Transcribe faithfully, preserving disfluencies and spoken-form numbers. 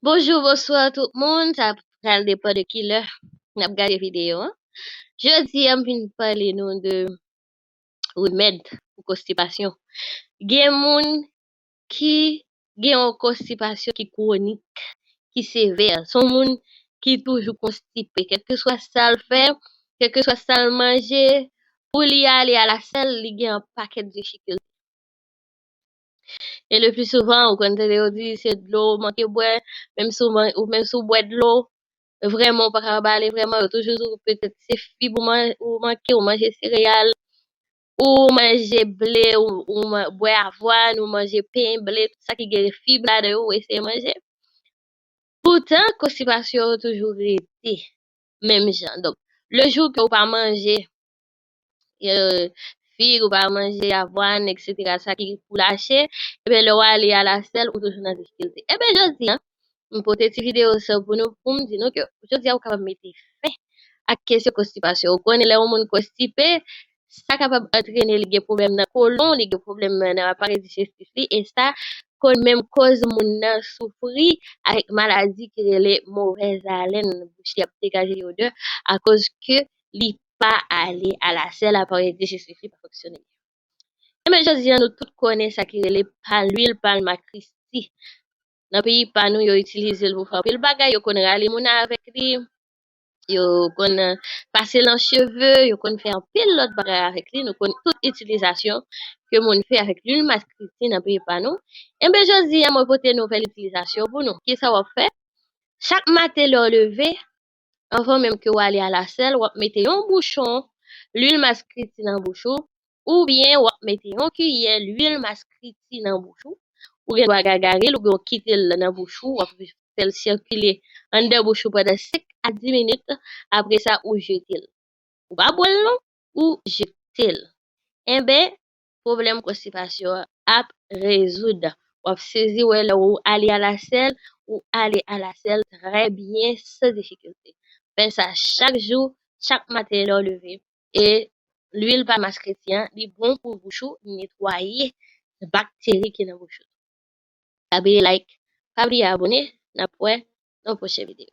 Bonjou, bonswa tout moun. Sa pral depann de ki lè n ap gade videyo an. Jodi a, m vin pale nou de remèd pou konstipasyon. Gen moun ki gen yon konstipasyon ki kwonik, ki sevè. Se yon moun ki toujou konstipe. Kèlkeswa sa l fè, kèlkeswa sa l manje, pou li ale alasèl, li gen yon pakèt difikilte. E le pli souvan, ou konn tande yo di se dlo ou manke bwè, menm si w man-, ou menm si w bwè dlo, vrèman ou pa kapab ale vrèman, yo toujou di w petèt se fib ou man-, ou manke, ou manje sereyal, ou manje ble, ou, ou man-, bwè avwàn, ou manje pen, ble, tout sa ki gen fib ladan yo, ou eseye manje. Poutan, konstipasyon yo toujou rete menm jan. Donk, le jou ke ou pa manje, euh, fig, ou pa manje avwàn, et cetera, sa ki pou lache, ebyen, lè w ale alasèl, ou toujou nan difikilte. Ebyen, jodi a, m pote ti videyo sa pou nou, pou m di nou ke jodi a, ou kapab mete fen ak kesyon konstipasyon. Ou konnen lè yon moun konstipe, sa kapab antrene li gen pwoblèm nan kolon, li gen pwoblèm nan aparèy dijestif li, e sa konn menm koz moun nan soufri avèk maladi ki rele movèz alèn, bouch li ap degaje odè, akoz ke li pa ale alasèl, aparèy dijestif li pa fonksyone byen. Ebyen, jodi a, nou tout konnen sa ki rele pa-, lwil palmakristi. Nan peyi pa nou, yo itilize l pou fè anpil bagay, yo konn rale moun avèk li, yo konn, euh, pase l an cheve, yo konn fè anpil lòt bagay avèk li. Nou konn tout itilizasyon ke moun fè avèk lwil maskriti nan peyi pa nou. Ebyen, jodi a, mwen pote nouvèl itilizasyon pou nou. Kisa w ap fè? Chak maten lè w leve, anvan menm ke w ale alasèl, w ap mete yon bouchon lwil maskriti nan bouch ou, oubyen w ap mete yon kiyè lwil maskriti nan bouch ou. Ou gen dwa gagare l, oubyen w kite l nan bouch ou, w ap fè l sikile anndan bouch ou pandan senk a dis minit, apre sa, ou jete l. Ou pa bwè l non, ou jete l. Enben, pwoblèm konstipasyon an ap rezoud. W ap sezi wè lè ou ale alasèl, ou ale alasèl trè byen, san difikilte. Fè sa chak jou, chak maten lè w leve. E lwil palmakristi an, li bon pou bouch ou, li netwaye bakteri ki nan bouch ou. Pa bliye like, pa bliye abòne, n ap wè nan pwochen videyo.